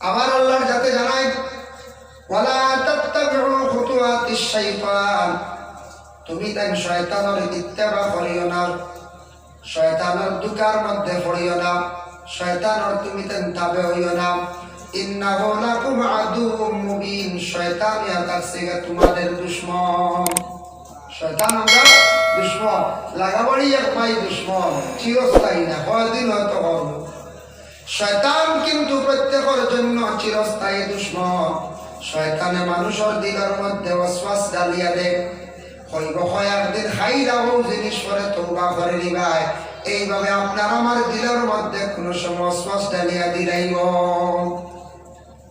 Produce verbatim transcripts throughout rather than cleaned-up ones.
আবার আল্লাহর যাতে জানাই, "ওয়ালা তাত্তাবিউ খুতুওয়াতিশ শাইতান।" তুমি তাই শয়তানর ইত্তেবা করিও না, শয়তানর ধুকার মধ্যে পড়িও না, শয়তানর তুমি তাই তাবে হইও না। "ইন্নাহু লাকুম আদুউম মুবিন।" শয়তান ইয়া থাকছে গিয়া তোমাদের দুশমন। শয়তান আমরার দুশমন, লাগাবাড়ি এক ভাই দুশমন, চিরস্থায়ী না, কয়দিন হয়তো করবো। শয়তান কিন্তু প্রত্যেকর জন্য চিরস্থায়ী দুশমন। শয়তানে মানুষর দিলর মধ্যে ওয়াসওয়াস ডালিয়া দে। কইব, "কয়েকদিন খাইলাও জিনিস, পরে তওবা করি নিবায়।" এইভাবে আপনার আমার দিলর মধ্যে কোনো সময় ওয়াসওয়াস ডালিয়া দিলাইব।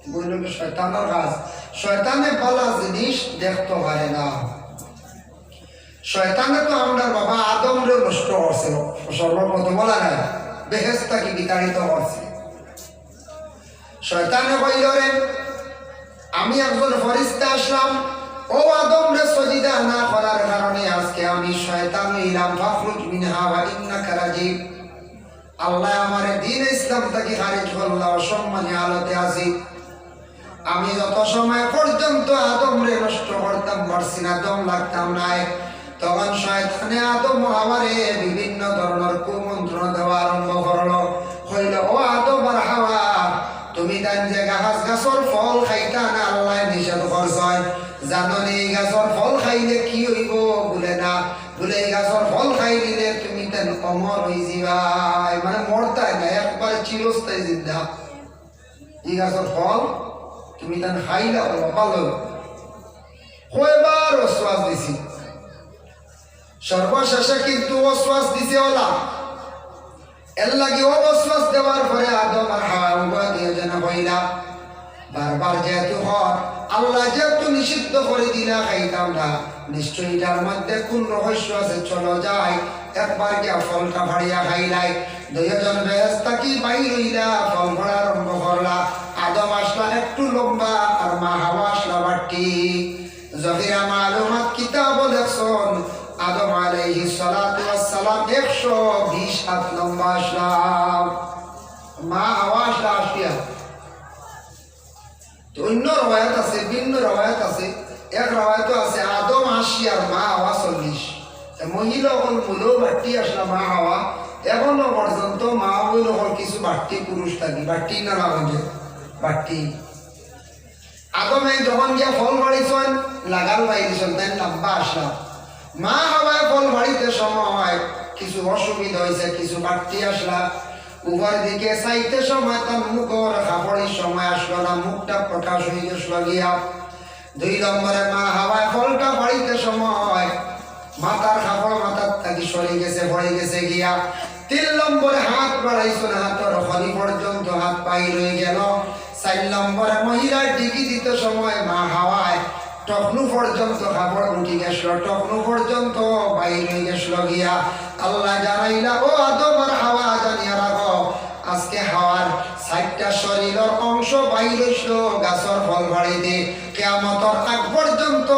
বুঝলেন, শয়তানর কাজ। শয়তানে ভালা জিনিস দেখতো পারে না। শয়তানে তো আমরার বাবা আদমরে নষ্ট করছে, সর্বপ্রথম বলা নাই, বেহেশত থাকি বিতাড়িত করছে। শয়তানে কইল, "রে, আমি একজন ফরিস্তা আসলাম, ও আদমরে সজিদা না করার কারণে আজকে আমি শয়তান হইলাম, ফাখরুজ মিনহা ওয়া ইন্নাকা রাজিম।" আল্লাহ আমারে দ্বীন ইসলাম থাকি খারিজ করলা, অসম্মানী হালতে আছি। আমি যত সময় পর্যন্ত আদমরে নষ্ট করতাম পারছি না, দম লাগতাম নায়, তখন শয়তানে আদম ও হাওয়ারে বিভিন্ন ধরনের কুমন্ত্রণা দেওয়া আরম্ভ করলো। কইল, "ও আদম আর হাওয়া, তুমি তাইন যে গাছ, গাছর ফল খাইতা না, আল্লাহ নিষেধ করছইন, জানো নি এই গাছর ফল খাইলে কি হইব?" বলে, "না।" বলে, "এই গাছর ফল খাই দিলে তুমি তাইন অমর হই যিবায়, মানে মরতায় না, একবারে চিরস্থায়ী জিন্দা। এই গাছর ফল তুমি তাইন খাইলা, অমর ভালো।" কয়বার ওয়াসওয়াস দিছি, সর্বশেষে কিন্তু ওয়াসওয়াস দিছে ওলা। এর লাগি ও ওয়াসওয়াস দেওয়ার পরে আদম আর হাওয়া উভয় দুইজনে কইলা, বারবার যেহেতু হর, আল্লাহ যেহেতু নিষিদ্ধ করি দিলা খাইতাম না, নিশ্চয়ই এটার মধ্যে কোন রহস্য আছে, চলো যাই, একবার গিয়া ফলটা ফাড়িয়া খাইলাই। দুইজন বেহেশত থাকি বাইর হইলা, ফল ফাড়া আরম্ভ করলা। আদম আসলা একটু লম্বা, আর মা হাওয়া আসলা বাট্টি। জহিরা মালুমাত কিতাবো লেখছইন, আদম আলাইহিস সালাতু ওয়াস সালাম একশো বিশ হাত লম্বা আসলা, মা হাওয়া আসলা আশি হাত। তো অন্য রওয়ায়াত আছে, ভিন্ন রওয়ায়াত আছে। এক রওয়ায়াতো আছে আদম আশি আর মা হাওয়া চল্লিশ। তে মহিলা অকল মূলো বাট্টি আসলা মা হাওয়া, এখনো পর্যন্ত মা বইন অকল কিছু বাট্টি পুরুষ থাকি, বাট্টি না, না, বাট্টি। আদমে যখন গিয়া ফল ফাড়িছইন, লাগাল বাইরিছইন, তাইন লম্বা আসলা। মা হাওয়ায় ফল ফাড়িতে সময় কিছু অসুবিধা হইছে, কিছু বাট্টি আসলা। উপর দিকে চাইতে সময় তান মুখর কাপড়ের সময় আসলো না, মুখটা প্রকাশ হয়ে গেছিল গিয়া। দুই নম্বরে মা হাওয়ায় ফলটা ফাড়িতে সময় মাথার কাপড় মাথার থাকি সরি গেছে, পড়ি গেছে গিয়া। তিন নম্বরে হাত বাড়াইছইন, হাতর খনি পর্যন্ত হাত বাইর হয়ে গেল। চার নম্বরে মহিলার ডিগি দিতে সময় মা হাওয়ায় টকনু পর্যন্ত কাপড় উঠি গেছিল, টকনু পর্যন্ত বাইর হয়ে গেছিল গিয়া। আল্লাহ জানাইলা, "ও আদম আর হাওয়া, জানিয়া রাখো, আজকে হাওয়ার চারটা শরীরের অংশ বাইর হইছিল গাছর ফল ফাড়িতে।" কিয়ামতর আগ পর্যন্ত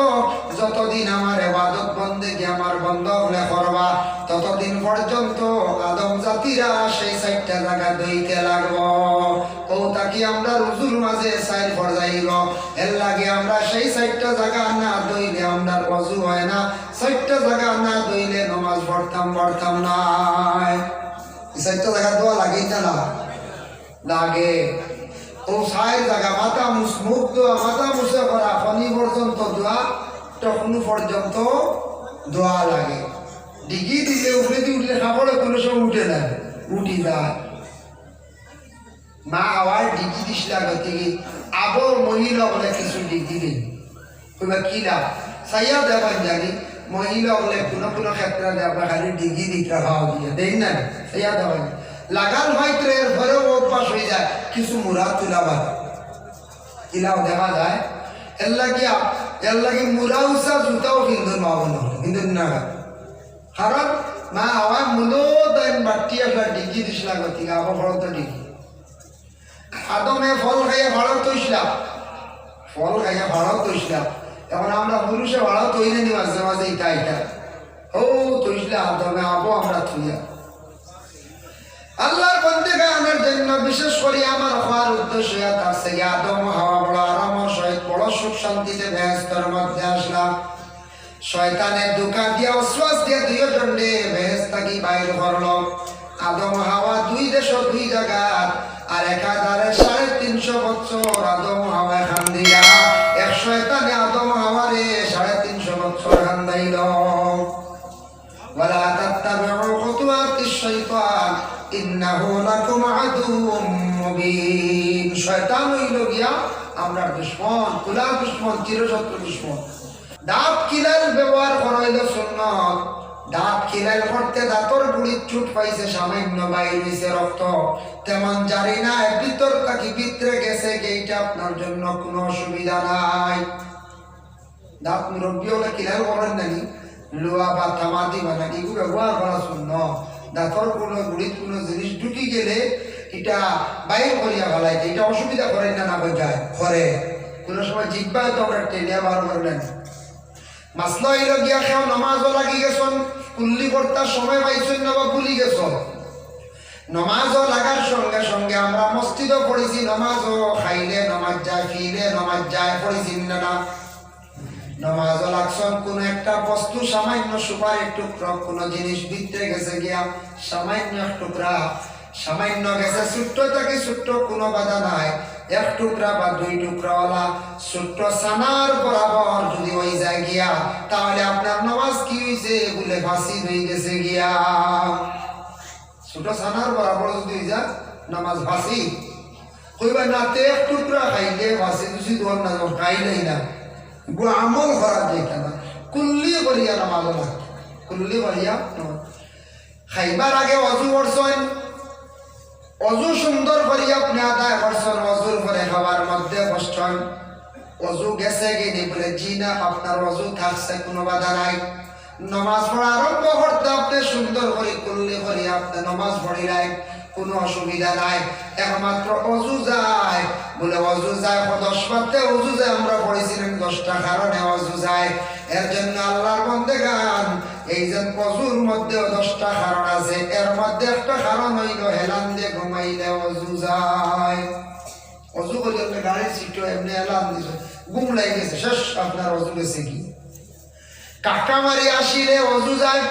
যতদিন আমার ইবাদত বন্দেগি আমার বন্দা অকলে করবা, ততদিন পর্যন্ত আদম জাতিরা সেই চারটা জাগা ধইতে লাগবো। অউ থাকি আমরার অজুর মাঝে চাইর পর্যায় অইবো। এর লাগি আমরা সেই চারটা জাগা না ধইলে আমরার অজু হয় না, চারটা জাগা না ধইলে নমাজ পড়তাম পারতাম নায়। এই চারটা জাগা ধোয়া লাগেই না? লাগে। অউ চাইর জাগা, মাথা মুছ, মুখ ধোয়া, মাথা মুছে করা, খনি পর্যন্ত ধোয়া, টকনু পর্যন্ত ধোয়া লাগে। ডিগি দিলে, উপরেদি উঠলে কাপড়ে কোনো সময় উঠে না, উঠি যায়। মা হাওয়ায় ডিগি দিছলা গতিকে আবো মহিলা অকলে কিছু ডিগি দেইন। কইবা, "কিলা?" চাইয়া দেখইন জানি, মহিলা অকলে কোনো কোনো ক্ষেত্রে দেখবা খালি ডিগি দিতরা, হাওয়া দিয়া দেইন না, চাইয়া দেখইন। লাগাল হয়তো এর পরেও অভ্যাস হয়ে যায়, কিছু মুড়া তুলা বাদ। কিলাও দেখা যায়, এর লাগিয়া, এর লাগি মুড়া উষা জুতাও কিনতো না, কিনতো না। কারণ মা হাওয়ায় মূলো তাইন বাট্টি একটা ডিগি দিছলা গতিকে আবো ফলতো ডিগি। আদমে ফল খাইয়া ফাড়াত থইছলা, ফল খাইয়া ফাড়াত থইছলা। এখন আমরা পুরুষে ফাড়াত থই না নি মাঝে মাঝে ইটা ইটা। অউ থইছলা আদমে, আবো আমরা থইয়া। আল্লাহর বন্দেগানর জন্য বিশেষ করি আমার কওয়ার উদ্দেশ্য ইয়া থাকছে যে আদম হাওয়া বড় আরামর সহিত বড় সুখ শান্তিতে বেহেস্তর মধ্যে আসলা। শয়তানে ধোঁকা দিয়া ওয়াসওয়াস দিয়া দুইও জনরে বেহেস্ত থাকি বাইর করলো। আদম হাওয়া দুই দেশো দুই জাগাত, আর একাধারে সাড়ে তিনশো বছর আদম হাওয়া কান্দিলা। এক শয়তানে আদম হাওয়ারে সাড়ে তিনশো বছর কান্দাইল। ولا تتبعوا خطوات الشيطان إنه لكم عدو مبين। শয়তান অইল গিয়া আমরার দুশমন, খোলা দুশমন, চিরশত্রু দুশমন। দাঁত কিলাইল ব্যবহার করা অইল সুন্নত। দাঁত কিলাইল করতে দাঁতর গুড়িত চুট পাইছে, সামান্য বাইর অইছে রক্ত, তেমন জারি নাই, ভিতর থাকি ভিতরে গেছে গি, ইটা আপনার জন্য কোনো অসুবিধা নাই। দাঁত মুরব্বি অকলে কিলাইল করইন না নি, লুয়া বা তামা দি বানানি, ইগু ব্যবহার করা সুন্নত। দাঁতর কোনো গুড়িত কোনো জিনিস ঢুকি গেলে ইটা বাইর করিয়া ফালাইতে, ইটা অসুবিধা করে না, না করে যায়? করে। কোনো সময় জিব্বায় তো আমরা টেনিয়া বার করে নেন। মাসলা অইল গিয়া কেউ নমাজও লাগি গেছইন, কুল্লি করতার সময় পাইছইন না বা ভুলি গেছইন। নমাজও লাগার সঙ্গে সঙ্গে আমরা মসজিদও পড়ছি, নমাজও খাইলে নমাজ যায়, ফিলে নমাজ যায়, পড়ছি না, না? নমাজও লাগছইন, কোনো একটা বস্তু সামান্য সুপারির টুকরো, কোনো জিনিস ভিতরে গেছে গিয়া, সামান্য এক টুকরা, সামান্য গেছে, ছোট্ট থাকি ছোট্ট কোনো বাধা নাই, এক টুকরা বা দুই টুকরা ওলা ছোট্ট ছানার বরাবর যদি অই যায় গিয়া, তাহলে আপনার নমাজ কি অইছে? বলে ফাসিদ অই গেছে গিয়া। ছোট ছানার বরাবর যদি অই যায়, নমাজ ফাসিদ। কইবা না, তে এক টুকরা খাইলে ফাসিদ অইছে, দোয়ার না, খাইলেই না। গু আমল করা যাইতা না। কুল্লি করিয়া নমাজ লাগতো। কুল্লি করিয়া নমাজ। খাইবার আগে অজু করছইন, অজু সুন্দর করি আপনে আদায় করছইন, অজুর পরে খাবার মধ্যে বসছইন, অজু গেছে গি নি? বলে, "জি না, আপনার অজু থাকছে, কোনো বাধা নাই।" নমাজ পড়া আরম্ভ করতে আপনে সুন্দর করি কুল্লি করি আপনে নমাজ পড়িলাইন, কোনো অসুবিধা নাই। একমাত্র অজু যায়, বলে, "অজু যায়, দশ বারতে অজু যায়, আমরা পড়ছিলাম দশটা কারণে অজু যায়।" এর জন্য আল্লাহর বন্দেগান, এই যে অজুর মধ্যেও দশটা কারণ আছে, এর মধ্যে একটা কারণ অইল হেলান দিয়ে ঘুমাইলে অজু যায়। অজু করি আপনে গাড়ির সিটো এমনে হেলান দিছে, ঘুম লাগি গেছে, শেষ, আপনার অজু গেছে গি। কাক্কা মারি আসিলে অজু যায়।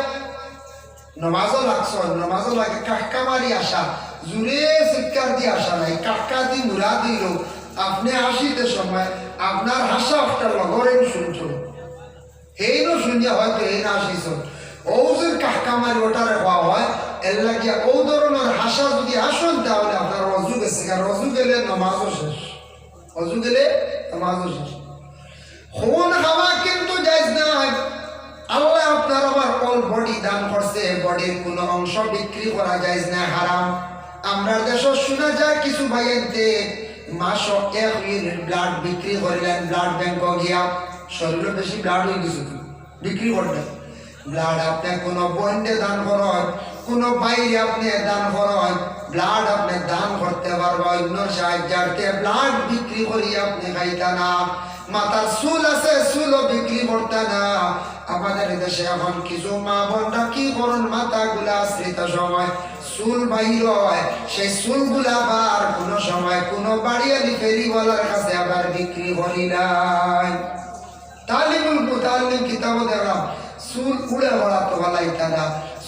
নমাজও লাগছইন, নমাজও লাগে, কাক্কা মারি আসা, জুরে চিৎকার দি আসা নাই, কাক্কা দি মুরা দিল। আপনে আসিতে সময় আপনার হাসা একটা লগরেন শুনছইন, হেইনও শুনিয়া হয়তো হেইন আসিছইন। অউ যে কাক্কা মারি ওটারে কওয়া হয়, এর লাগিয়া অউ ধরনর হাসা যদি আসইন, তাহলে আপনার অজু গেছে, আর অজু গেলে নমাজও শেষ। অজু গেলে নমাজও শেষ। খুন খাওয়া কিন্তু জায়েজ নাই। আল্লাহ আপনার আমার all body দান করছে, বডির কোনো অংশ বিক্রি করা জায়েজ নাই, হারাম। আমরার দেশো শুনা যায় কিছু ভাইয়াইন্তে মাসো এক ইউনিট ব্লাড বিক্রি করিলাইন ব্লাড ব্যাংকো গিয়া, শরীরো বেশি ব্লাড অই গেছে তো বিক্রি করলেন। ব্লাড আপনে কোনো বইনরে দান করইন, কোনো ভাইরে আপনে দান করইন, ব্লাড আপনে দান করতে পারবা, অইন্যর সাহায্যার্থে ব্লাড বিক্রি করি আপনে খাইতা না। মাথার চুল আছে, চুলও বিক্রি করতা না। আমাদের দেশে এখন কিছু মা বোনরা কি করইন, মাথাগুলা আশ্রিত সময় চুল বাইর হয়, সেই চুলগুলা আবার কোনো সময় কোনো বাড়িয়ালি ফেরিওয়ালার কাছে আবার বিক্রি করিলাইন। তালিমুল মুতাআল্লিম কিতাবো দেখলাম, চুল উড়া বেড়াতো ফালাইতা না,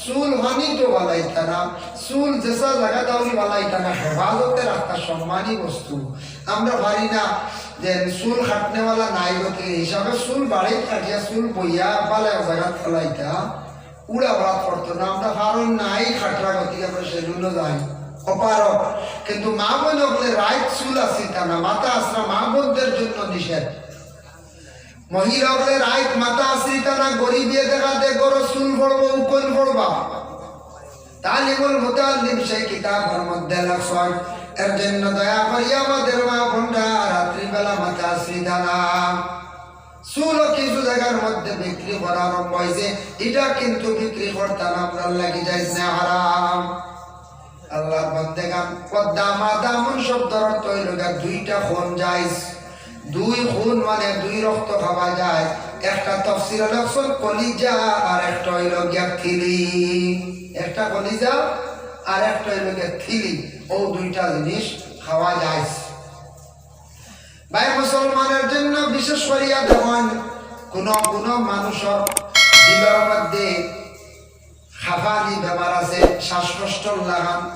চুল পানিতো ফালাইতা না, চুল যেছা জাগাত অউলি ফালাইতা না, হেফাজতে রাখতা সম্মানী বস্তু। আমরা পারি না যে চুল কাটনেওয়ালা নাই, গতিকে হিসাবে চুল বাড়িত কাটিয়া চুল বইয়া ফালাইয়া জাগাত ফালাইতা, উড়া বেড়াত পড়তো না। আমরা পারইন নাই কাটরা, গতিকে আমরা সেলুনো যাই, অপারক। কিন্তু মা বোন অকলে রাইত চুল আশ্রিতা না, মাথা আশ্রা মা বোনদের জন্য নিষেধ। মহিলা অকলে রাইত মাথা আশ্রিতা না, গরিবিয়ে দেখা দে ঘরো চুল পড়বো, উকন পড়বা। তালিমুল মুতাআল্লিম সেই কিতাবর মধ্যে লেখছইন, এর জন্য দয়া করি আমাদের মা বোনরা রাত্রিবেলা মাথা আশ্রিতা না। চুলও কিছু জাগার মধ্যে বিক্রি করা আরম্ভ অইছে, ইটা কিন্তু বিক্রি করতা না, আপনার লাগি জায়েজ না, হারাম। আল্লাহর বন্দেগান, ওয়াদ্দামা দামুন শব্দর অর্থ অইল গিয়া দুইটা খুন জায়েজ, দুই খুন মানে দুই রক্ত খাওয়া যায়। একটা তফসিরে লেখছইন কলিজা, আর একটা অইল গিয়া থিলি। একটা কলিজা, আর একটা অইলো গিয়া থিলি। ও দুইটা জিনিস খাওয়া যায়। ভাই, মুসলমানের জন্য বিশেষ করিয়া দেখইন, কোনো কোনো মানুষর দিলর মধ্যে হাঁফানি বেমার আছে, শ্বাসকষ্টর লাগান,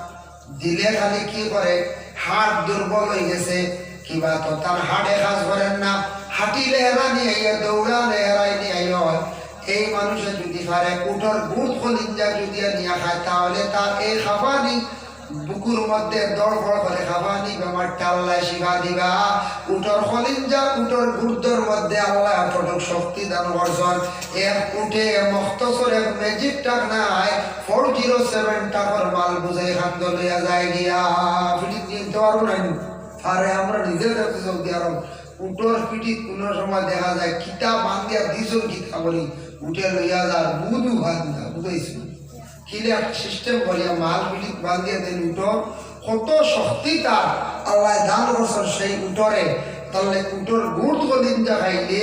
দিলে খালি কি করে, হার্ট দুর্বল অই গেছে, কিবা তো তার হার্টে কাজ করের না, হাঁটিলে হেরানি আইয়া, দৌড়ালে হেরানি আইয়া। এই মানুষে যদি পারে উটর গুর্দ কলিঞ্জা যদি নিয়া খায়, তাহলে তার এই হাঁফানি, বুকুর মধ্যে দড়ফড় করে হাঁফানি বেমারটা আল্লায় শিফা দিবা। উটর কলিঞ্জা, উটর গুর্দর মধ্যে আল্লায় এতটুক শক্তি দান করছইন। এক উটে মখতসর এক ম্যাজিক ট্রাক নায়, ফোর জিরো সেভেন ট্রাকর মাল বুঝাই খান্দ লইয়া যায় গিয়া। ফিটিত নিতে পারবো না নি? আরে আমরা নিজে দেখছি সৌদি আরব, উটর ফিটিত কোনো সময় দেখা যায় কিতা বান্ধিয়া দিছইন কিতা করি, উটে লইয়া যার বুধু খান্দ, বুঝাইছি। কিলা একটা সিস্টেম করিয়া মাল ফিটিত বান্ধিয়া দেইন উটর, কত শক্তি তার আল্লায় দান করছইন সেই উটরে। তাহলে উটর গুর্দ কলিঞ্জা খাইলে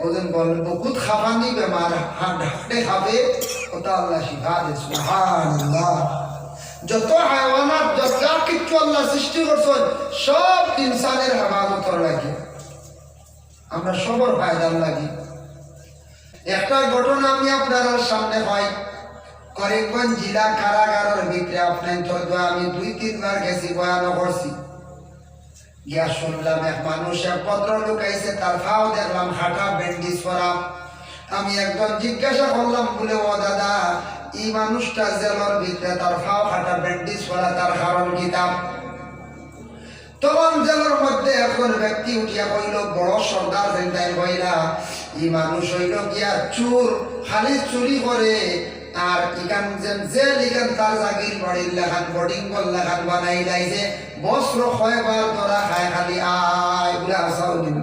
ওজন বলে বহুত হাঁফানি বেমার, হার্ট, হার্টে খাবে, ওটা আল্লায় শিফা দেয়। সুবহানাল্লাহ। যত হায়ওয়ানাত, যত যা কিচ্ছু আল্লায় সৃষ্টি করছইন, সব ইনসানের হেফাজতর লাগি, আমরা সবর ফায়দার লাগি। একটা ঘটনা আমি আপনারার সামনে পাই, করিমগঞ্জ জেলা কারাগারর ভিতরে আপনাইনতর দোয়া আমি দুই তিনবার গেছি, বয়ানও করছি। গিয়া শুনলাম এক মানুষ, এক ভদ্রলোক আইছে, তার পাও দেখলাম কাটা ব্যান্ডেজ করা। আমি একজন জিজ্ঞাসা করলাম, বলে, "ও দাদা, ই মানুষটা জেলর ভিতরে তার পাও কাটা ব্যান্ডেজ করা, তার কারণ কিতা?" তখন জেলর মধ্যে একজন ব্যক্তি উঠিয়া কইল, বড় সর্দার যেন তাই কইলা, "ই মানুষ অইল গিয়া চুর, খালি চুরি করে, আর ইখান যেন জেল, ইখান তার জাগির বাড়ির লাখান, বোর্ডিং ঘর লাখান বানাই লাইছে, বছরো কয়বার ধরা খায় খালি আয়।" বলে, "আসাও নিল।"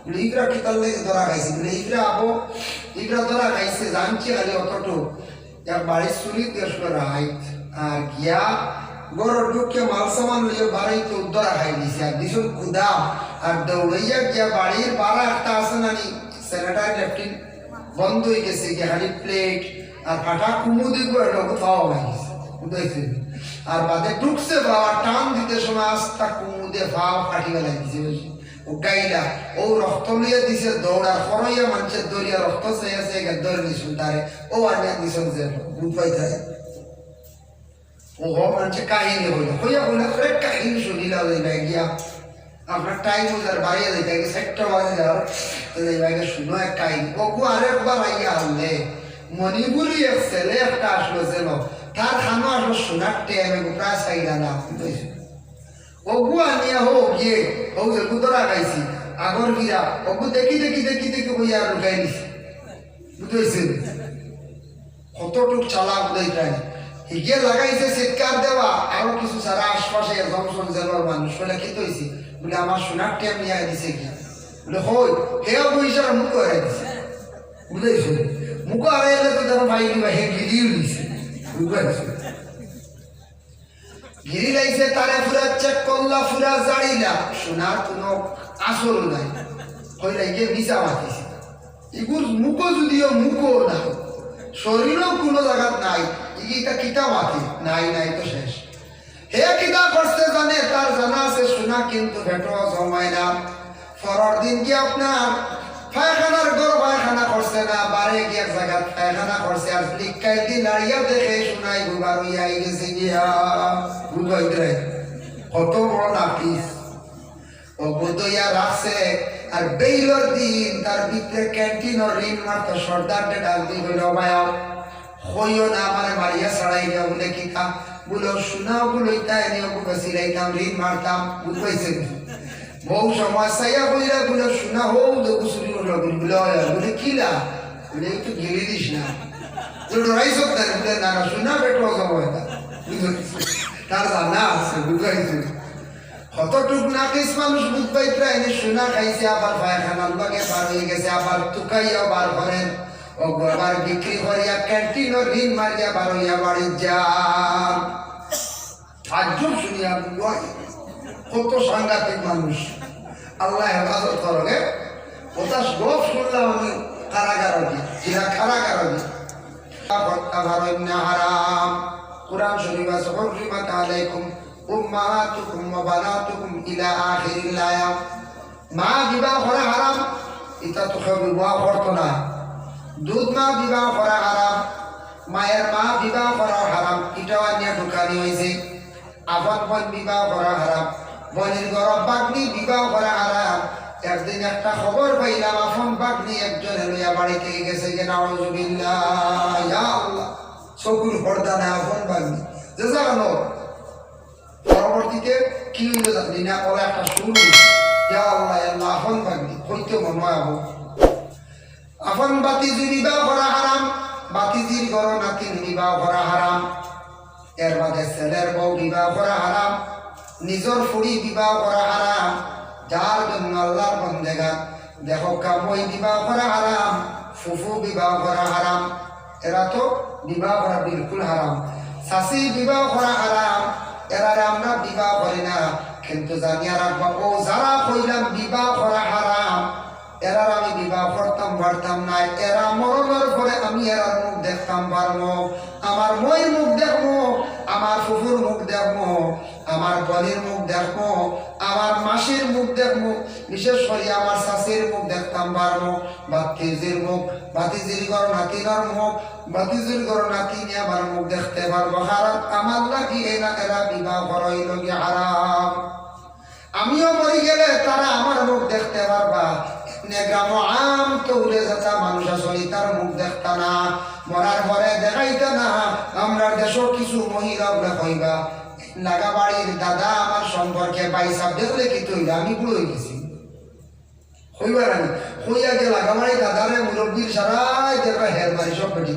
বলে, "ইগরা কিতার লাগি ধরা খাইছে?" বলে, "ইগরা আবো, ইগরা ধরা খাইছে, জানছি খালি অতটুক।" এক বাড়ির চুরি গেছলো রাইত, আর গিয়া ঘরো ঢুকিয়া মাল সামান লইয়া বাড়িত উদ্ধার খাই দিছে, আর দিছইন কুদা, আর দৌড়াইয়া গিয়া বাড়ির বারা একটা আছে নানি, স্যানিটারি ল্যাট্রিন বন্ধ অই গেছে, গিয়া খালি প্লেট আর ফাটা কুমুদি করে লোক খাওয়া অই গেছে, বুঝাইছে? আর বাদে ঢুকছে বাবা, টান দিতে সময় আস্তা কুমুদে ফাও ফাটি বেলাই দিছে, বুঝলি? ও গাইলা, ও রক্ত লইয়া দিছে দৌড়, আর খরইয়া মানষে দৌড়িয়া রক্ত চাইয়া চাইয়া ধরে নিছইন তারে, ও আনিয়া দিছইন যে, বুঝ পাইতারে। ও হ মানষে কাহিনী কইল, কইয়া কইল, "আরে কাহিনী শুনিলা যাইবা গিয়া, আপনার টাইম অই যার, বাড়িয়ে যাইতা গিয়া, চাইরটা বাজে যার, তো যাইবা গিয়া শুনো এক কাহিনী।" ওগু আরেকবার আইয়া হারলে, মণিপুরি এক ছেলে একটা আসলো যেন, তার কানো আসলো সোনার টেম, এগু প্রায় চাইর আনা, বুঝতে পারছো? ওগু আনিয়া হো গিয়া, হো যেগু ধরা খাইছি, আগর গিরা, ওগু দেখি দেখি দেখি দেখি কইয়া আর লুকাই দিছে। বুঝতে পারছো? কতটুক চালাক বুঝাইতাই। হিগিয়ে লাগাইছে চিৎকার দেওয়া, আরো কিছু সারা আশপাশে জনসন জেলার মানুষ। বলে, "কিতা অইছে?" বলে, "আমার সোনার টেম নিয়া দিছে গিয়া।" বলে, "কই?" হে অগু ইশারা মুখো হারাই দিছে। বুঝতে পারছো? মুখো হারাইলে তো তারা পাইলি বা হে গিরি উলিছে। বুঝতে পারছো? গিরি লাইছে, তারে পুরা চেক করলা, পুরা জাড়িলা, সোনার কোনো আসল নাই। কইলা, "ইগে মিছা মাতিছে।" ইগুর মুখো যদিও মুখো নাই, শরীরও কোনো জাগাত নাই, ইগি ইতা কিতা মাতি? নাই, নাই তো শেষ। হে কিতা করছে জানে, তার জানা আছে সোনা কিন্তু পেটো জমায় না। পরর দিন কি আপনার পায়খানার ঘর পায়খানা করছে না, বারে গিয়া এক জাগাত পায়খানা করছে, আর লিক্কাই দিন লাড়িয়া দেখে সোনাই বুবার অইয়া আই গেছে গিয়া। বুঝাইতে কত বড় নাপিত। ও বুঝাইয়া রাখছে, আর বেইলর দিন তার ভিতরে ক্যান্টিনর ঋণ মারতো, সর্দাররে ডাক দি কইল, "ভাইয়া, কইও না আমারে মারিয়া ছাড়াই না।" বলে, "কিতা?" বলে, "ও সোনা, বলে, ইতা এনে ওগু বেশি লাইতাম, ঋণ মারতাম।" বুঝ পাইছে? বউ সময় চাইয়া কইলা, বলে, "সোনা, হো, দেখো চুরি করলো।" বলে, বলে, "ওই, ওই।" বলে, "কিলা?" বলে, "এই তো গিলি দিস না।" তো ডরাইছ না? বলে, "না, না, সোনা পেটো অজম অয় না।" বুঝ পাইছে? তার জানা আছে, বুঝ পাইছে? কতটুক নাকিস মানুষ বুঝ পাইতরা, এনে সোনা খাইছে, আবার পায়খানার লগে বার অই গেছে, আবার তুকাইয়াও বার করের, ওগু আবার বিক্রি করিয়া ক্যান্টিনর ঋণ মারিয়া বার অইয়া বাড়িত যার। তাজ্জুব শুনিয়া বুঝ অয়, কত সাংঘাতিক মানুষ। আল্লায় হেফাজত করউক। ওটা গফ শুনলাম আমি কারাগারো গিয়া, জিলা কারাগারো গিয়া। হত্যা করা হারাম। কোরআন শরীফ আছে, "হুররিমাত আলাইকুম উম্মাহাতুকুম ওয়া বানাতুকুম" ইলা আখিরিল আয়াত। মা বিবাহ করা হারাম, ইটা তো কেউ বিবাহ করতো না। দুধ মা বিবাহ করা হারাম, মায়ের মা বিবাহ করা হারাম, ইটাও আনিয়া ঢুকানি অইছে। আপন বইন বিবাহ করা হারাম, বইনর ঘরর ভাগ্নি বিবাহ করা হারাম। একদিন একটা খবর পাইলাম, আপন ভাগ্নি একজনে লইয়া বাড়ি থাকি গেছে গি, নাউজুবিল্লাহ, ইয়া আল্লাহ। চকুর পর্দা নাই, আপন ভাগ্নি। যে জানো, পরবর্তীতে কি অইলো জানি না, ওরা একটা শুরু। ইয়া আল্লাহ, ইয়া আল্লাহ, আপন ভাগ্নি, কইতে মনে হয় আবু। আপন ভাতিজি বিবাহ করা হারাম, ভাতিজির ঘরর নাতিন বিবাহ করা হারাম, এর বাদে ছেলের বউ বিবাহ করা হারাম, নিজর ফুড়ি বিবাহ করা হারাম, যার জন্য আল্লাহর বন্দেগান দেখো, কামই বিবাহ করা হারাম, ফুফু বিবাহ করা হারাম, এরা তো বিবাহ করা বিলকুল হারাম। চাচি বিবাহ করা হারাম, এরারে আমরা বিবাহ করি না। কিন্তু জানিয়া রাখবা, ও যারা কইলাম বিবাহ করা হারাম, এরার আমি বিবাহ করতাম পারতাম না। এরা মরণর পরে আমি এরার মুখ দেখতাম পারমু। আমার মইর মুখ দেখমু, আমার ফুফুর মুখ দেখমু, আমার বইনর মুখ দেখমু, আমার মাসির মুখ দেখমু, বিশেষ করি আমার চাচির মুখ দেখতাম পারমু, ভাতিজির মুখ, ভাতিজির ঘরর নাতিনর মুখ, ভাতিজির ঘরর নাতিনে আমার মুখ দেখতে পারবো, কারণ আমার লাগি এরা, এরা বিবাহ করা অইলো গি হারাম। আমিও মরি গেলে তারা আমার মুখ দেখতে পারবা। এমনে গ্রামো আম তো উড়ে যেতা মানুষ আসলে তার মুখ দেখতা না, মরার পরে দেখাইতা না। আমরার দেশো কিছু মহিলা আমরা কইবা, "লাগাবাড়ির দাদা আমার সম্পর্কে ভাইসাব দেখলে কি তৈরি, আমি বুড়ো অই গেছি।" কইবার আমি, কইয়া গিয়া লাগাবাড়ি দাদারে মুরব্বির সারাই দেখা হের বাড়ি সব বেটি।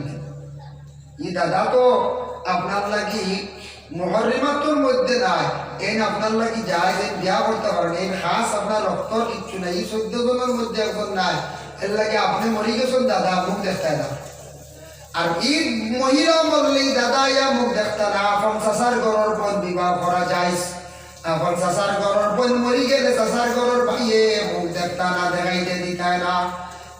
ই দাদা তো আপনার লাগি মুহররিমাতুর মধ্যে নাই, এইন আপনার লাগি জায়েজ, এইন বিয়া করতা পারইন, এইন খাস আপনার রক্তর কিচ্ছু নাই, ই চৌদ্দ জনর মধ্যে একজন নাই, এর লাগি আপনে মরি গেছইন দাদা, মুখ দেখতায় না। আর ই মহিলা মরলে ই দাদা ইয়া মুখ দেখতা না, আপন চাচার ঘরর বইন বিবাহ করা জায়েজ। আপন চাচার ঘরর বইন মরি গেলে চাচার ঘরর ভাইয়ে মুখ দেখতা না, দেখাইতে দিতায় না।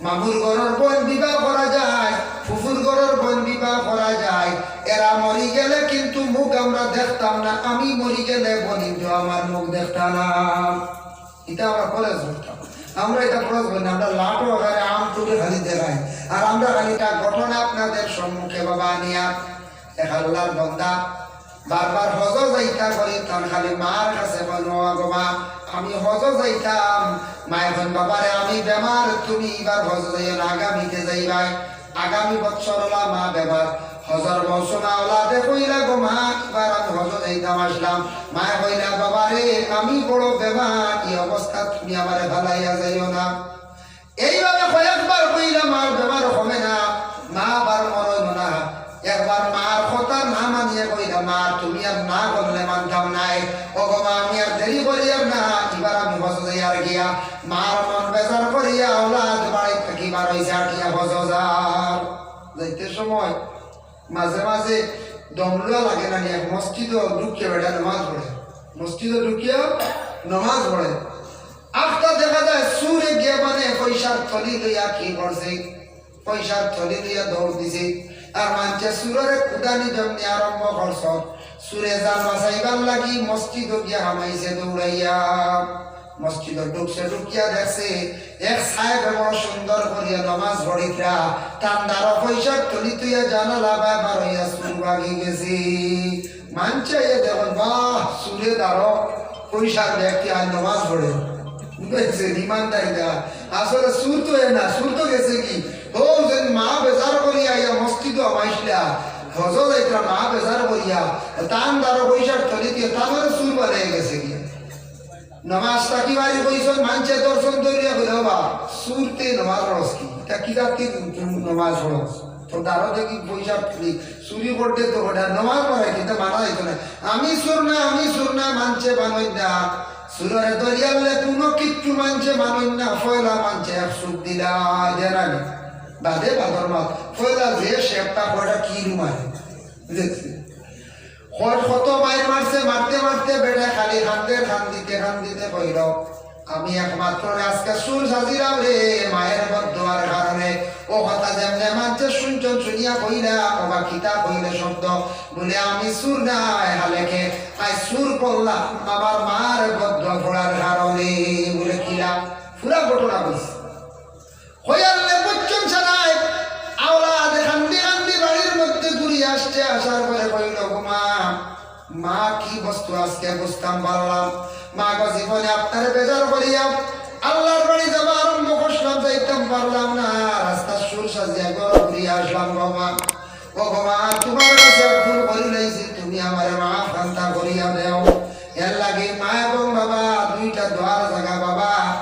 মামুর ঘরর বইন বিবাহ করা যায়, ফুফুর ঘরর বইন বিবাহ করা যায়। এরা মরি গেলে কিন্তু মুখ আমরা দেখতাম না। আমি মরি গেলে বইন তো আমার মুখ দেখতা না। ইটা আমরা ফরজ বুঝতাম। আমরা ইটা ফরজ বুঝি না, আমরা লাটো আকারে আম তুলে খালি দেখাই। আর আমরা খালি ইটা ঘটনা আপনাদের সম্মুখে বাবা আনিয়া এক আল্লাহর বন্দা বারবার হজো যাইতা করি, তান খালি মার কাছে কইন, "ও গো মা, আমি হজো যাইতাম।" মায়ে কইন, "বাবারে, আমি বেমার, তুমি ইবার হজো যাইও না, আগামীতে যাইবায়।" আগামী বছর অলা মা বেমার, হজর মৌসুম আওলা দে কইলা, "গো মা, ইবার আমি হজো যাইতাম আসলাম।" মায়ে কইলা, "বাবারে, আমি বড় বেমার, ই অবস্থা তুমি আমারে ফালাইয়া যাইও না।" এইভাবে কয়েকবার কইলা, মার বেমার কমে না, মা আবার মরইন না। একবার মার কথা না মানিয়া কইলা, "মা, তুমি আর না করলে মানতাম নায়। ও গো মা, আমি আর দেরি করিয়ার না, ইবার আমি হজো যাইয়ার গিয়া।" মার মন বেজার করিয়া আওলাদ বাড়ি থাকি বার অইছে, আটিয়া হজো যার। যাইতে সময় মাঝে মাঝে দমলুয়া লাগে না নি, এক মসজিদো ঢুকিয়া বেটা নমাজ পড়ে, মসজিদো ঢুকিয়া নমাজ পড়ে। আখতা দেখা যায় চুরে গিয়া মানে পয়সার থলি লইয়া কি করছে, পয়সার থলি লইয়া দৌড় দিছে। আর মানষে চুররে কুদানি জন্য আরম্ভ করছে। চুরে জান বাঁচাইবার লাগি মসজিদো গিয়া হামাইছে দৌড়াইয়া। মসজিদো ঢুকছে, ঢুকিয়া দেখছে এক সাহেবে বড় সুন্দর করিয়া নমাজ পড়িতরা, তান দারো পয়সার থলি থুইয়া জানালা বায় বার অইয়া চুর ভাগি গেছে। মানষে আইয়া দেখইন, বাহ, চুরে দারো পয়সার ব্যাগটি আর নমাজ পড়ে। বুঝছেন? ইমানদারিটা। আসলে চুর তো এ না, চুর তো গেছে গি। ও, যে মা বেজার করিয়া আইয়া মসজিদো হামাইছিলা, হজো যাইতরা মা বেজার করিয়া, তান দারো পয়সার থলি দিয়া তানরে চুর বানাইয়া গেছে গি। নমাজ থাকি বাড়ি কইছইন, মানষে দর্শন ধরিয়া কইলা, "বাবা, চুরতে নমাজ পড়স কি? ইটা কি জাতির নমাজ পড়স? তোর দারো দেখি পয়সা তুলি, চুরি করতে তো ওটা নমাজ পড়াই, কিন্তু মানা যাইতো না।" আমি চুর না, আমি চুর না, মানষে মানইন না। চুররে ধরিয়ালে কোনো কিচ্ছু মানষে মানইন না, পয়লা মানষে এক চুর দিলা, জানানি। বাদে বাদর মাত, পয়লা যে শেপটা কয়টা কি রুমায়, বুঝছি? কত মাইর মারছে, মারতে মারতে বেটা খালি কান্দে, কান্দিতে কান্দিতে কইল, "আমি একমাত্র আজকে চুর সাজিলাম রে, মায়ের বদদোয়ার কারণে। ও কথা যেমনে মানষে শুনছইন, শুনিয়া কইলা, "ওবা কিতা কইলে শব্দ?" বলে, "আমি চুর নায়, হালেকে, আইজ চুর করলাম আমার মার বদদোয়া পড়ার কারণে।" বলে, "কিলা?" পুরা ঘটনা কইছে। কইয়ার লে বুঝছইন সারায়, আওলাদে কান্দি কান্দি বাড়ির মধ্যে ঘুরি আসছে, আসার পরে কইল, "গো মা, মা কি বস্তু আজকে বুঝতাম পারলাম। মা গো, জীবনে আপনারে বেজার করিয়া আল্লাহর বাড়ি যাওয়া আরম্ভ করছিলাম, যাইতাম পারলাম না, রাস্তার চুর সাজিয়া ঘর ঘুরিয়া আসলাম গো মা। ও গো মা, তুমার কাছে ভুল করি লাইছি, তুমি আমারে মাফ খান্তা করিয়া দেও।" এর লাগি মা এবং বাবা দুইটা দোয়ার জাগা বাবা।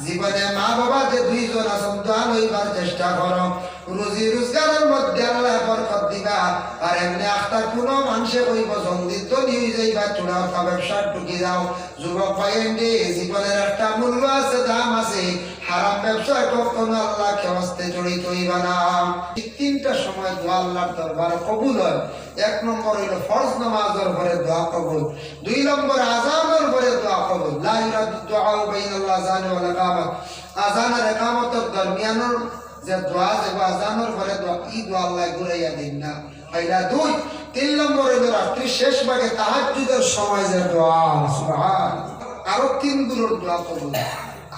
জীবনে মা বাবা যে দুইজন আছইন, দোয়া লইবার চেষ্টা করো। রুজি রোজগারের মধ্যে আল্লায় বরকত দিবা। আর এমনে আখতা কুনু মানষে কইবো, "জলদি ধনী অই যাইবা, চুড়া উঠা ব্যবসাত ঢুকি যাও।" যুবক ভাইয়াইন রে, জীবনের একটা মূল্য আছে, দাম আছে। হারাম ব্যবসায় কখনো আল্লাহকে ওয়াস্তে জড়িত অইবা না। এই তিনটা সময় দোয়া আল্লাহর দরবারে কবুল হয়। এক নম্বর অইল ফরজ নামাজর পরে দোয়া কবুল, দুই নম্বর আজানর পরে দোয়া কবুল। লা ইউরাদ্দু দুআউ বাইনাল আযানি ওয়াল ইকামাত। আজান আর একামতর দরমিয়ানর যে দোয়া, যে আজানর পরে দোয়া, ই দোয়া আল্লায় ঘুরাইয়া দেইন না। পয়লা দুই। তিন নম্বর অইল রাত্রি শেষ ভাগে তাহাজ্জুদের সময় যে দোয়া, সুবহান। আরো তিন গুণর দোয়া কবুল,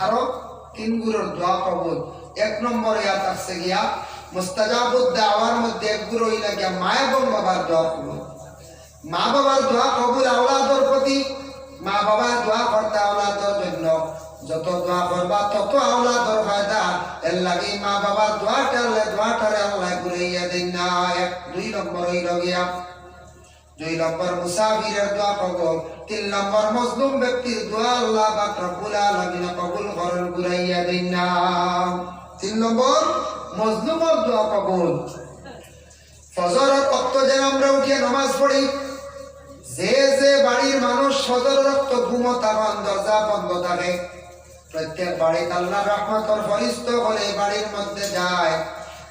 আরো তিন গুণর দোয়া কবুল। এক নম্বর ইয়া থাকছে গিয়া মুস্তাজাবুদ দাওয়ার মধ্যে এক গুণ অইলা গিয়া মা এবং বাবার দোয়া কবুল। মা বাবার দোয়া কবুল আওলাদর প্রতি, মা বাবার দোয়া করতা আওলাদর জন্য, যত দোয়া করবা তত আওলাদর ফায়দা। এর লাগি মা বাবার দোয়াটারে, দোয়াটারে আল্লায় ঘুরাইয়া দেইন না। এক, দুই নম্বর অইল গিয়া, দুই নম্বর মুসাফিরের দোয়া কবুল, তিন নম্বর মজলুম ব্যক্তির দোয়া আল্লাহ পাক রব্বুল আলামিন কবুল করেন, ঘুরাইয়া দেইন না। তিন নম্বর মজলুমর দোয়া কবুল। ফজরর অক্ত যে আমরা উঠিয়া নামাজ পড়ি, যে যে বাড়ির মানুষ ফজরর অক্ত ঘুমো থাকইন, দরজা বন্ধ থাকে, প্রত্যেক বাড়িত আল্লাহর রহমতর ফরিস্তা অকলে বাড়ির মধ্যে যায়।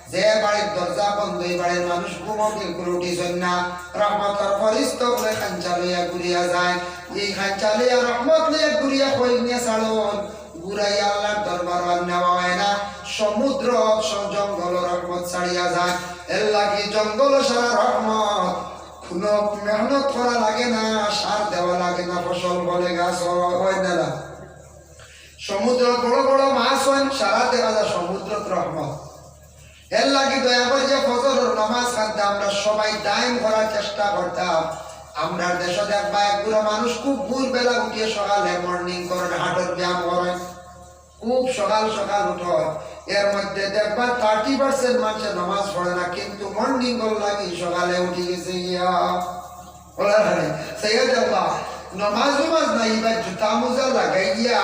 যে বাড়ির দরজা বন্ধ, ই বাড়ির মানুষ ঘুমো বিলকুল উঠিছইন না, রহমতর ফরিস্তা অকলে খাঞ্চা লইয়া ঘুরিয়া যায়। এই খাঞ্চা লইয়া, রহমত লইয়া ঘুরিয়া কই নিয়া ছাড়ইন, ঘুরাইয়া আল্লাহর দরবারো আর নেওয়া হয় না। সমুদ্র, স-, জঙ্গলো রহমত ছাড়িয়া যায়। এর লাগি জঙ্গলো সারা রহমত। কুনু মেহনত করা লাগে না, সার দেওয়া লাগে না, ফসল ফলে, গাছ অয় না। সমুদ্রত বড় বড় মাছ অইন, সারা দেখা যায় সমুদ্রত রহমত। এর লাগি দয়া করি যে ফজরর নামাজ খানতে আমরা সবাই দায়েম করার চেষ্টা করতাম। আমরার দেশো দেখবা এক গুরা মানুষ খুব ভোরবেলা উঠিয়া সকালে morning করেন, হার্টর ব্যায়াম করেন, খুব সকাল সকাল উঠইন। এর মধ্যে দেখবা thirty percent মানষে নামাজ পড়ে না, কিন্তু morning অর লাগি সকালে উঠি গেছে গিয়া। ওলা হারে, সৈয়দ আল্লাহ, নমাজ উমাজ নাই, এবার জুতা মোজা লাগাইয়া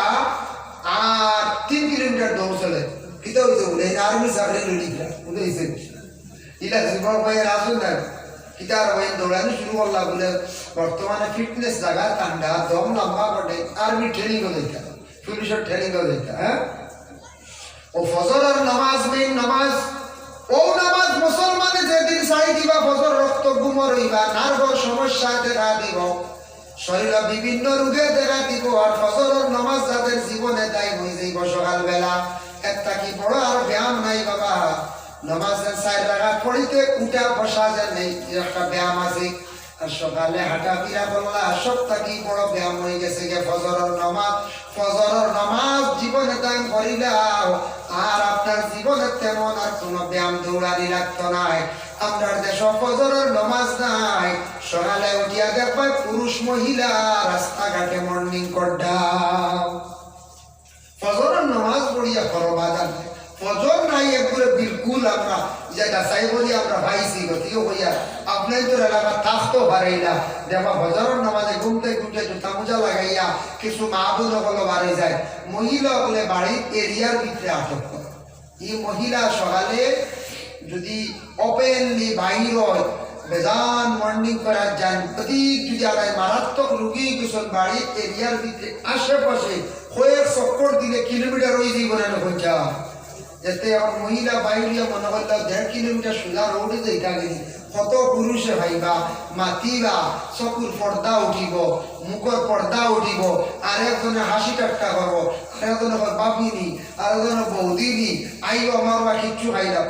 আর তিন কিলোমিটার দৌড় চলে। কিতা অইছে বলে, এই আর্মি চাকরি লইলি কিনা? বলে, "অইছে।" ইলা যুবক ভাইয়াইন আছইন না? কিতা আর ওই দৌড়ানি শুরু করলা বলে, বর্তমানে fitness জাগা ঠান্ডা, দম লম্বা করে, আর্মি training অ যাইতা, পুলিশর training অ যাইতা, হ্যাঁ? ও ফজরর নামাজ, main নামাজ, ও নামাজ মুসলমানে যেদিন ছাড়ি দিবা, ফজরর অক্ত ঘুমো রইবা, nerve-র সমস্যা দেখা দিব, শরীরো বিভিন্ন রোগে দেখা দিব। আর ফজরর নামাজ যাদের জীবনে দায়েম অই যাইব সকালবেলা, এর থাকি বড় আর ব্যায়াম নাই বাবা। নামাজ চাইর রাকাত পড়িতে উঠা বসা যে নেই, একটা ব্যায়াম আছে। আর সকালে হাঁটাফিরা করলা, সব থাকি বড় ব্যায়াম অই গেছে গিয়া ফজরর নামাজ। ফজরর নামাজ জীবনে দায়েম করিলাও, আর আপনার জীবনে তেমন আর কুনু ব্যায়াম দৌড়ানি লাগতো নায়। আমরার দেশো ফজরর নামাজ নাই। সকালে উঠিয়া দেখবা পুরুষ মহিলা রাস্তাঘাটে morning কররা। ফজরর নামাজ পড়িয়া করো বাজান। ফজর নাই একবারে বিলকুল আমরা যে যাচাই করি আমরা পাইছি, গতিকে কইয়া আপনি তো এলাকা থাকতো পারেই না। দেখবা ফজরর নামাজে ঘুমতে ঘুমতে জুতা মোজা লাগাইয়া কিছু মা বোন অকল বাড়ি যায়, মহিলা অকলে বাড়ির এরিয়ার ভিতরে আটক করে। এই মহিলা সকালে যদি openly বাইর অয়, বেজান morning করার যান, অধিক যদি আগায় মারাত্মক রোগী কিছু বাড়ির এরিয়ার ভিতরে আশেপাশে কয়েক চক্কর দিলে কিলোমিটার অই যাইব না, না পঞ্চাশ। এতে আমার মহিলা বাইরিয়া মনে করলে দেড় কিলোমিটার সোজা রোডে যাইতা গেলি কত পুরুষে ভাইবা, মাতিবা, চকুর পর্দা উঠিব, মুখর পর্দা উঠিব, আর একজনে হাসি ঠাট্টা করব, আর একজনে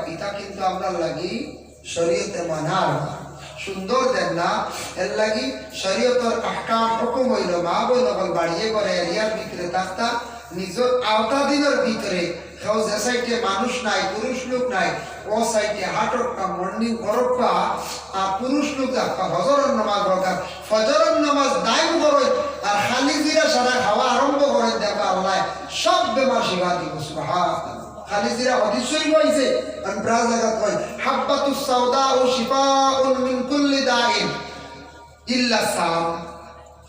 ইটা কিন্তু আমরার লাগি শরীয়তে মানার না। সুন্দর দেন না, এর লাগি শরীয়তর আহকাম হুকুম অইলো, মা বইন অকল বাড়িয়ে ঘরে এরিয়ার ভিতরে থাকতা, নিজর আওতাধীনর ভিতরে, কেউ যে সাইডে মানুষ নাই, পুরুষ লোক নাই, ও সাইডে হাঁটক্কা, মর্নিং করক্কা, আর পুরুষ লোক যাক্কা, ফজরর নামাজ দরকার, ফজরর নামাজ দায়েম করইন, আর খালি জিরা সারা খাওয়া আরম্ভ করইন, দেখবা আল্লায় সব বেমার শিফা দিবো। সুবহানাল্লাহ। খালি জিরা হাদিস শরীফ অইছে, আমি প্রায় জাগাত কই, "হাব্বাতুস সাউদাউ শিফাউন মিন কুল্লি দাইন ইল্লা সাম।"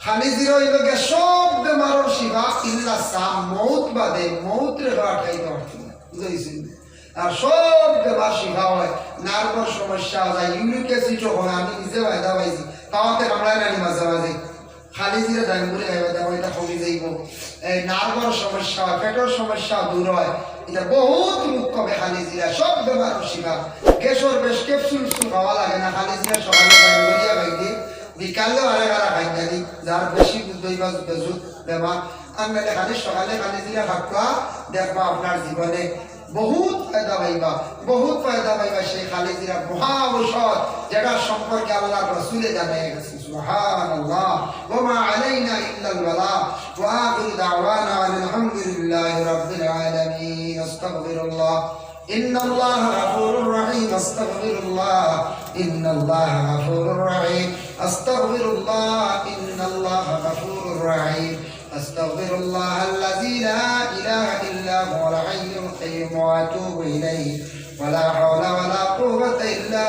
খালি জিরা অইলো গিয়া সব বেমারর শিফা, ইল্লা সাম, মউত বাদে, মউতরে আটকাইতে পারতো না। বুঝাইছি? আর সব বেমার শিফা অয়, নার্ভর সমস্যা যায়, ইউরিক অ্যাসিড অয়, আমি নিজে ফায়দা পাইছি, পাওয়াতে কামড়ায় নানি মাঝে মাঝে। খালি জিরা দায়েম করি খাইবা, দেখো ইটা কমি যাইবো। এই নার্ভর সমস্যা অয়, পেটর সমস্যা দূর অয়, ইটা বহুত রোগ কমে খালি জিরা, সব বেমারর শিফা। গ্যাসর বেশ ক্যাপসুল উপসুল খাওয়া লাগে না, খালি জিরা সকালে দায়েম করিয়া খাইলে, বিকালে আরেক আরা খাই জানি, যার বেশি বুঝ অইবা বেজুত বেমার, আর নাইলে খালি সকালে খালি জিরা খাওয়া, দেখবা আপনার জীবনে বহুত ফায়দা পাইবা, বহুত ফায়দা পাইবা। সেই খালি জিরা মহা ঔষধ, যেটা সম্পর্কে আল্লাহর রাসূলে জানাই গেছে। সুবহানাল্লাহ। ওয়া মা আলাইনা ইল্লাল বালাগ। ওয়া আখিরু দাওয়ানা আনিল হামদুলিল্লাহি রাব্বিল আলামিন। আস্তাগফিরুল্লাহ। إن الله غفور رحيم. أستغفر الله. إن الله غفور رحيم. أستغفر الله. إن الله غفور رحيم. أستغفر الله الذي لا إله إلا هو الحي القيوم وأتوب إليه. ولا حول ولا قوة إلا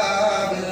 بالله.